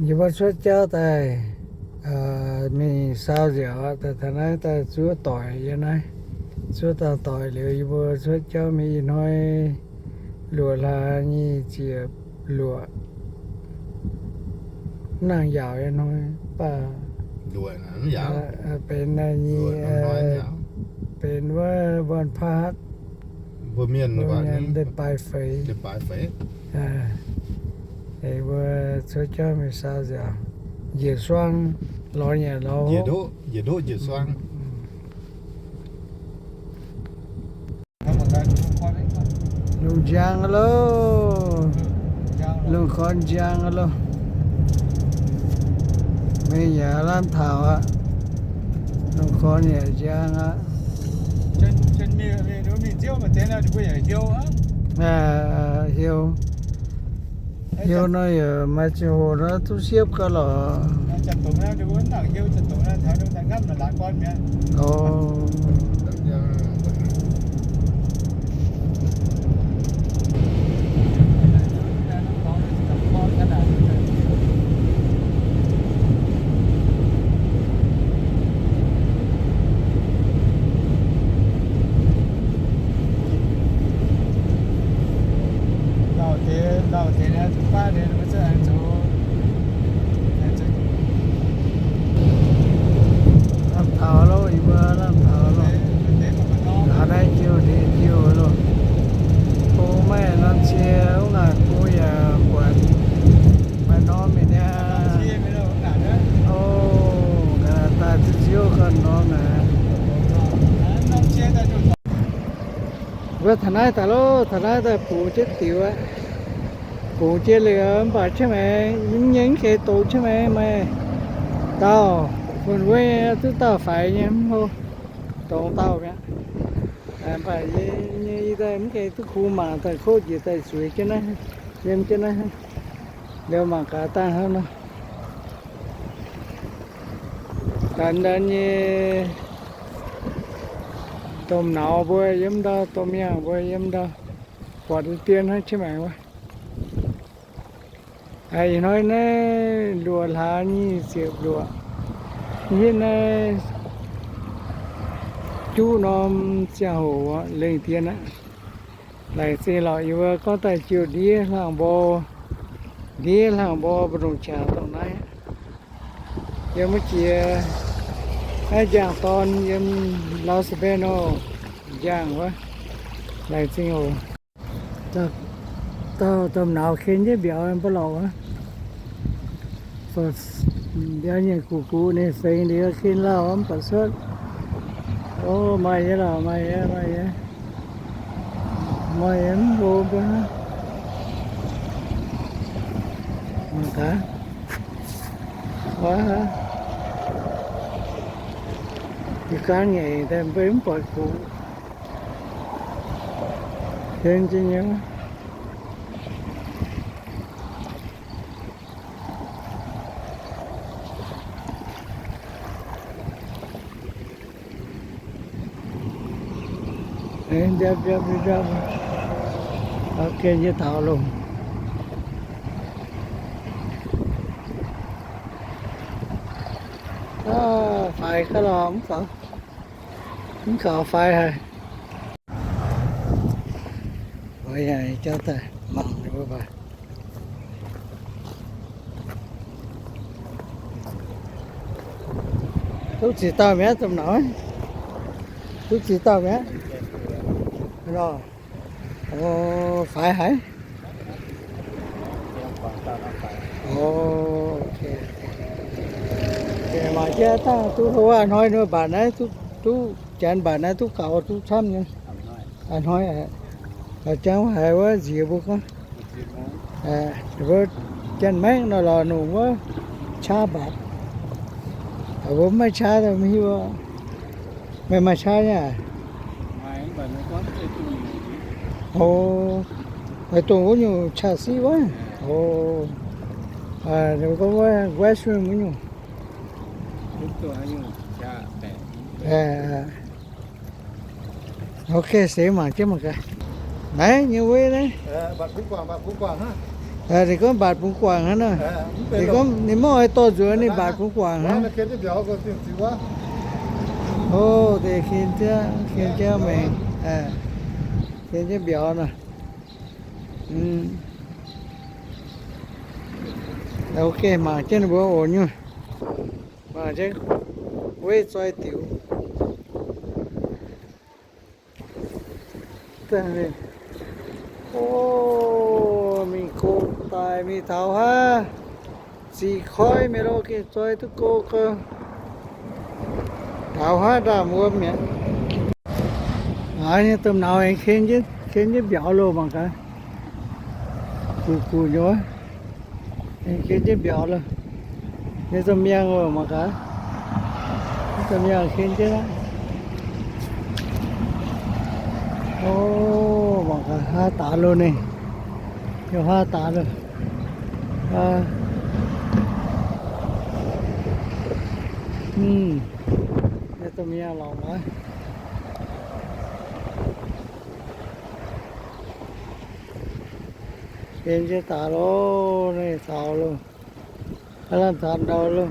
Yie mbuo cuotv jauv daaih mingh Saau Nziaauc, daaih taux naaiv daaih zuov doic yiem naaiv. Zuov dauh doic liuz, yie mbuo cuotv jauv mingh ih hnoi luoqc hlaax nyic ziepc luoqc. Mv nangc yaauc ih hnoi, mv baac benx nyei, benx wuov วันพฤหัส mbuo mienh, mbuo mienh เดือนปลายเฟย เดือนปลายเฟย mbuo cuotv jauv mingh Saau Nziaauc, njiec suang lorz nyanc lorz hopv. Njiec ndoqv njiec suang. Lungh njang loh, lungh gorn njang loh. Mingh yaac lamh taux aqv. Lungh gorn yaac njang aqv. Heuc, heuc nor yaac maaih ziangh hoc nor duqv siepv gau lorqc. Lauh deix, lauh deix naaiv duqv baav deix, mbuo zuqc aengx zoux, aengx zoux. Lamh taux loh, yie mbuo lamh taux loh. Aav, naaiv jiu ndiev jiu loh. Bung maiv norm cie, wuov ngaanc bung yaac buatc maiv norm mingh niaa. O, daaih ziouc ganh norm naaic. Wuov taux naaiv daaih loh, taux naaiv daaih bungx jienv diuh aqv. Bungx jienv liuz mv baac qiemx maengx, mv nyei mv gengh dongz qiemx maengx, maaih dauh fun-wei duqv dauh faix nyei mv hlo, dongz dauh mi'aqv. Mv baac yie nyei ih daaih mv gengh duqv kungx mangc daaih kov njiec daaih zueiz jienv naaiv, yiem jienv naaiv, liuz mangc gaax dangh hnangv nor. Daan daan nyei domh nauz mbuo yiem ndau, domh miangh mbuo yiem ndau, buatc deix dien hnangv qiemx maengx wuov. Ih hnoi naaiv luoqc hlaax nyic ziepc luoqc, hitv naaiv juqv norm ziangh hoc lengh dien aqv. Laengz zingh lorqc, yie mbuo gorngv daaih jiu ndiev hlang mbo, ndiev hlang mbo mbu'ndongx qangx dongh naaiv. Yiem wuov jiex naaiv njang dorn yiem Los Banos njang wuov. Laengz zingh oc. Dauh domh nauz ken jienv mbiauz mbuo lorqc wuov. Mbiauz nyienc guqc guqc ninh fengx liuz ken lauh mv baac cuotv. O, maaih nyei lorqc, maaih nyei, maaih nyei. Maaih nyei mv hlo mbuo hnangv. Mangc gaax. Wuov, yie gaanv ngaengc daaih mbuo mv buatc guqc. Ken jienv nyei. Mbiapv mbiapv mbiapv, ken jienv taux lungh. Faix gaax lorqc, mv faaux, mv faaux faix haic. Mbuo yaac jauv daaih mangc mbuo baac. Duqv ziex dauh mi'aqv, domh nauz. Duqv ziex dauh mi'aqv. Nor. O, faix haic. O, mangc jienv dangh duqv hlo aqv, hnoi nor mbatc naaiv duqv, duqv janx mbatc naaiv duqv gaux duqv camv nyei. A'hnoi, jangx haiz wuov nziex mbuo gorngv, mbuo janx-maengv nor lorz nongc wuov qaqv mbatc. Mbuo mv maaih qaqv daaih mv hiuv. Meih maaih qaqv nyei aac? O, meih dongh wuov nyungc qaqv siqv wuov. O, gorngv wuov Western wuov nyungc. Ok, seix mangc jienv mangc gaax. Naaiv nyei wuov naaiv. Ninh gorngv mbatc bungx guangc hnangv naaic. Ninh gorngv ninh mv oix dorh nzuonx, ninh mbatc bungx guangc hnangv. O, deix ken jienv, ken jienv maengx, ken jienv mbiauz nor. Ok, mangc jienv ninh mbuo oc nyungc. Mangc jienv weiv zoi diuc. O, mingh go daaih mingh taux haav, ziqc koiv mienh lo gengh zoi duqv go gau. Taux haav ndaamv wuom mi'aqv. Aav, nyei domh nauz aengx ken jienv, ken jienv mbiauz loh mangc gaax. Guqc guqc nyei wuov. Aengx ken jienv mbiauz loh. Nyei domh miangh oc mangc gaax. Nyei domh miangh ken jienv aqv. O, mangc gaax haav daaix loh ninh. Haav daaix loh. Nyei domh miangh lorqc maiv. Ken jienv daaix loh, ninh taux loh. Aav lamh taux ndau loh.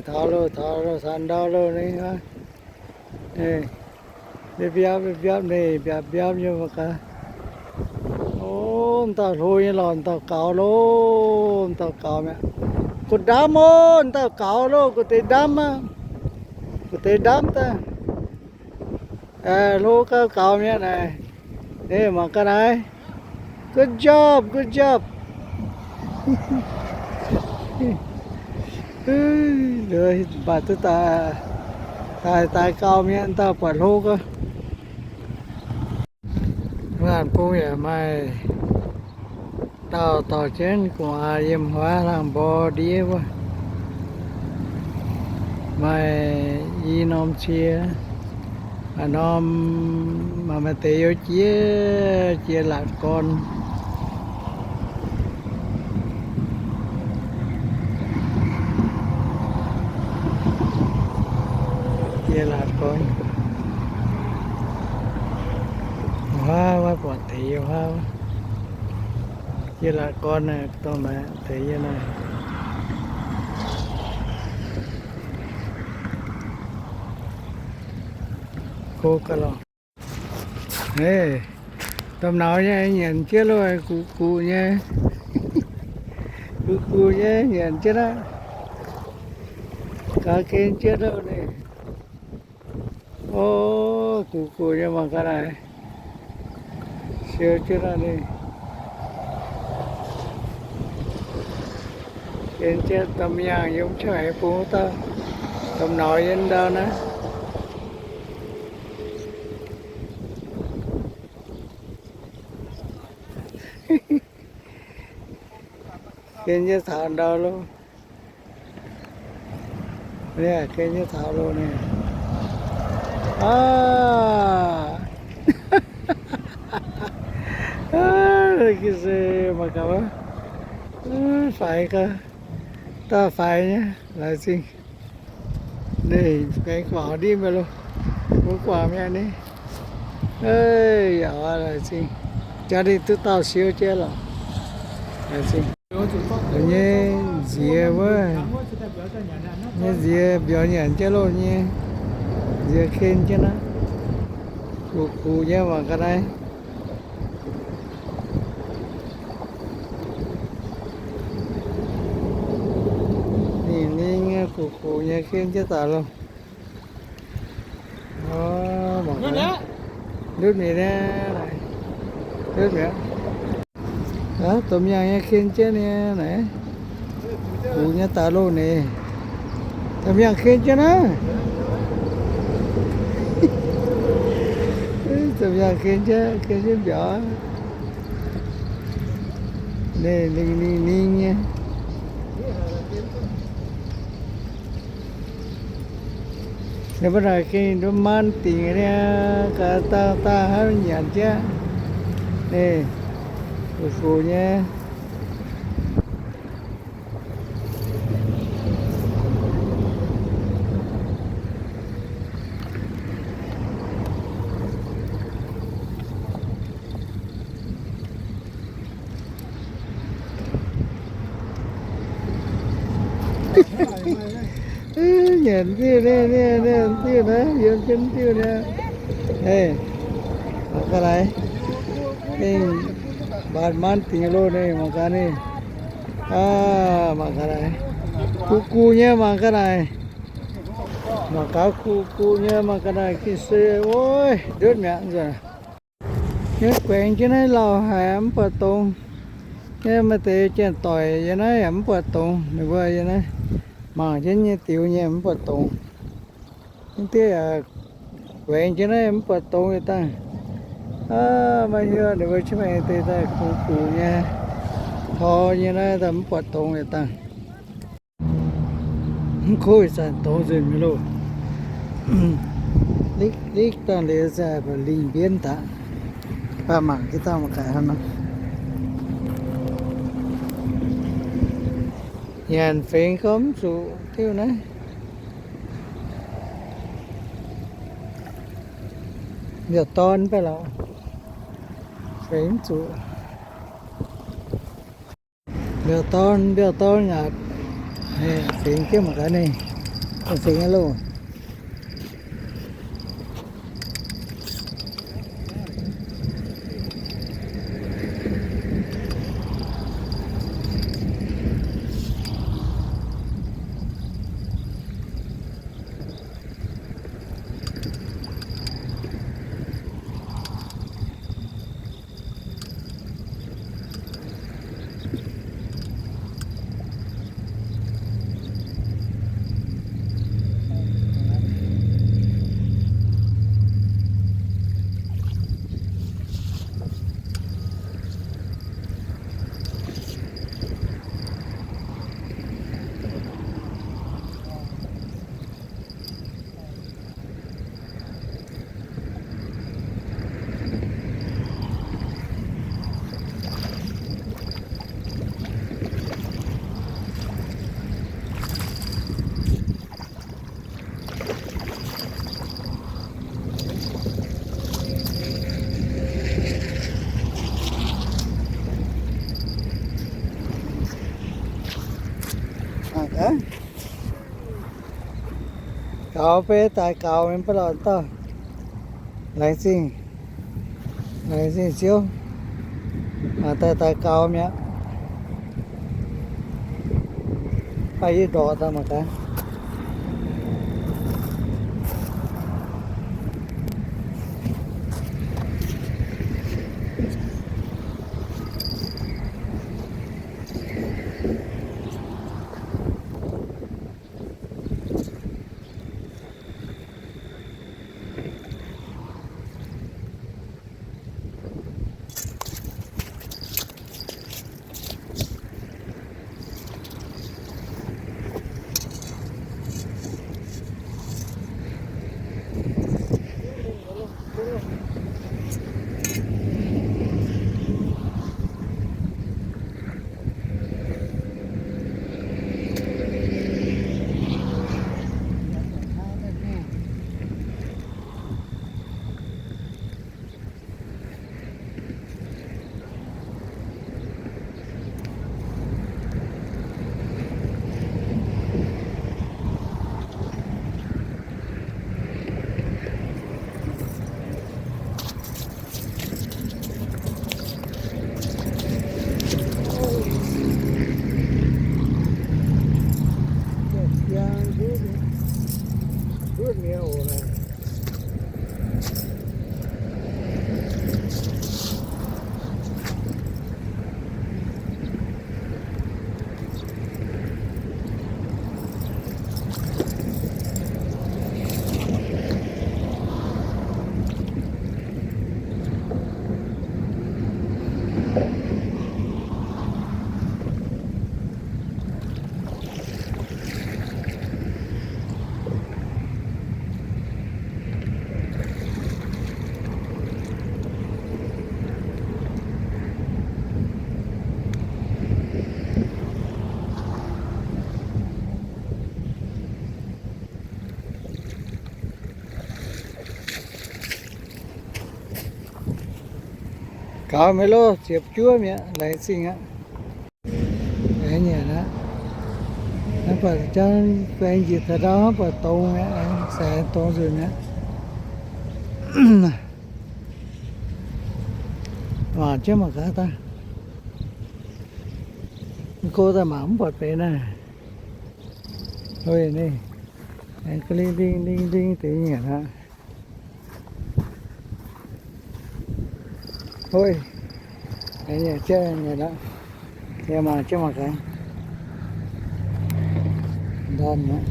Taux loh, taux loh, taux ndau loh ninh. Mbiapv mbiapv, ninh mbiapv mbiapv nyei mangc gaax. O, dauh hlo nyei lorqc, dauh gaux loh, dauh gaux mi'aqv. Gu'ndamv o, dauh gaux loh, gu'deix ndamv aqv. Gu'deix ndamv daaih. Hlo gau gaux mi'aqv naaic. Mangc gaax naaiv. Good job, good job. Mbatc duqv daaih, daaih, daaih gaux mi'aqv, dauh buatc hlo gau. Laanh bung yaac maaih dauh dorh jienv gu'nguaaz yiem huaav laangh mborqv ndiev wuov. Maaih i norm cie, maaih norm, maaih, maaih deix youh jiex, jiex laatc gorn. Jiex laatc gorn. Huaav, huaav buatc deix yiem huaav. Jiex laatc gorn naaic, dongh naaic deix yiem naaic. Go ga'lorngh. Domh nauz nyei nyanc jienv loh, guqc guqc nyei. Guqc guqc nyei nyanc jienv aqv. Gaax gen jienv loh ninh. O, guqc guqc nyei mangc gaax naaic. Siou jienv loh ninh. Gen jienv domh miangh yiem qaqv haiz bung wuov dauh, domh nauz yiem ndau naaiv. Gen jienv taux ndau loh. Ninh gen jienv taux loh ninh. Aav, se mangc gaax wuov, faix gau, dauh faix nyei laaix zingh. Ninh baengx guangc ndimv mingh loh, mbuo guangc mi'aqv ni. Yaac laaix zingh, jaax ninh duqv dauh siou jienv lorqc. Laaix zingh nyei nziex wuov, nyei nziex mbiauz nyanc jienv loh nyei, nziex ken jienv aqv. Guqc guqc nyei mangc ga'naaiv. Ninh, ninh nyei guqc guqc nyei ken jienv daaih loh. Ndutv mi'aqv, ndutv mi'aqv. Domh miangh nyei ken jienv nyei naaiv. Guqc nyei daaih loh ninh. Domh miangh ken jienv naaiv. Domh miangh ken jienv, ken jienv mbiauz. Ninh, ninh, ninh, ninh nyei. Ninh mbuo naaic gengh nduov maan dingc nyei, gaax dangh dangh hnangv nyanc jienv. Ninh, guqc guqc nyei. Nyanc diuh naaiv, diuh naaiv, yiem jienv diuh naaiv. Mangc gaax naaiv. Ninh mbaatc maanv dingc loh, ninh mangc gaax ninh. Mangc gaax naaiv. Gu gu nyei mangc gaax naaiv. Mangc gaax gu gu nyei mangc gaax naaiv, gin se, oi, ndutv mi'aqv nzuonx. Yie guaengx jienv naaiv lauh haic, mv buatc dongz. Yie maaih deix janx-doic yiem naaiv yaac mv buatc dongz, ninh mbuo yiem naaiv mangc jienv nyei diux nyei mv buatc dongz. Mv diuh yaac guaengx jienv naaiv mv buatc dongz yietc dangh. Aav, maiv hiuv ninh mbuo zungv maaih deix daaih kungx guqc nyei, tor nyei naaiv daaih mv buatc dongz yietc dangh. Mv kuv ih zanc dongz nzunc mingh loh. Likv, likv dangh liuz se baac lingh mbienv daaih. Baac mangc jienv dangh mangc gaax hnangv nor. Nyanc fingx gorngv mv zuqc diuh naaiv. Mbiauz-dorn mv baac lorqc, fingx mv zuqc. Mbiauz-dorn, mbiauz-dorn aqv. Fingx jienv mangc gaax ninh, fingx aqv loh. Gaux beiv daaih gaux mingh baav lorqc dauh. Laengz zingh, laengz zingh Ziouv. Mangc daaih daaih gaux mi'aqv. Baac yie ndorqc daaih mangc gaax. Gaux mi'aqv loh, ziepc juov mi'aqv, laengz zingh aqv. Laengz nyanc aqv. Buatc jangv baeng njiec taux ndau, buatc dongz mi'aqv, se dongz nzunc mi'aqv. Waac jienv mangc gaax daaih. Go daaih mangc mv buatc benx naaiv. Hoi, ninh aengx ga'ling nding nding nding deix nyanc aqv. Hoi, aengx nyanc jienv nyanc aqv. Yie mangc jienv mangc gaax. Ndorn aqv.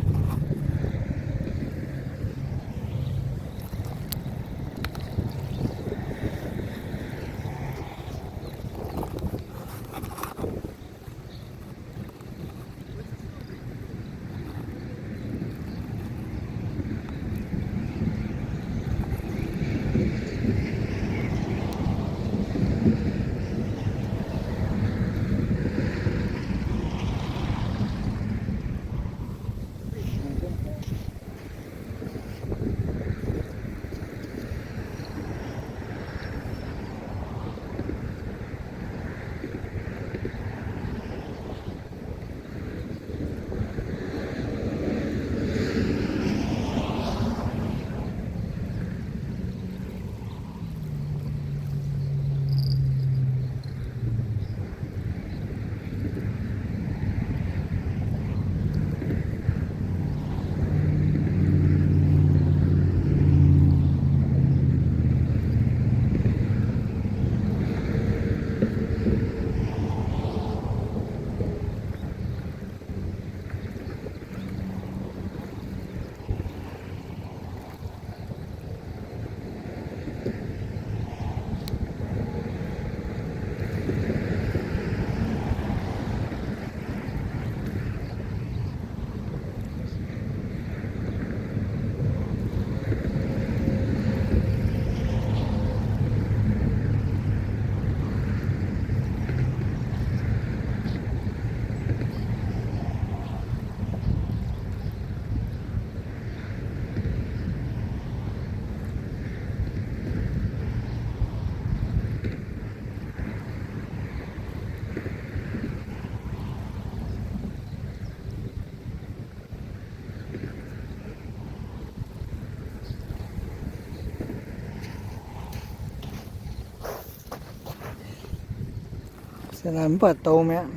Se naaiv mv buatc dongz mi'aqv.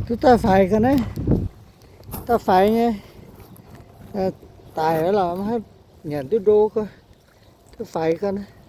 Duqv daaih faix ga'naaiv, daaih faix nyei, daic lorqc, maiv haih nyanc duqv ndo ga'naaiv. Duqv faix ga'naaiv.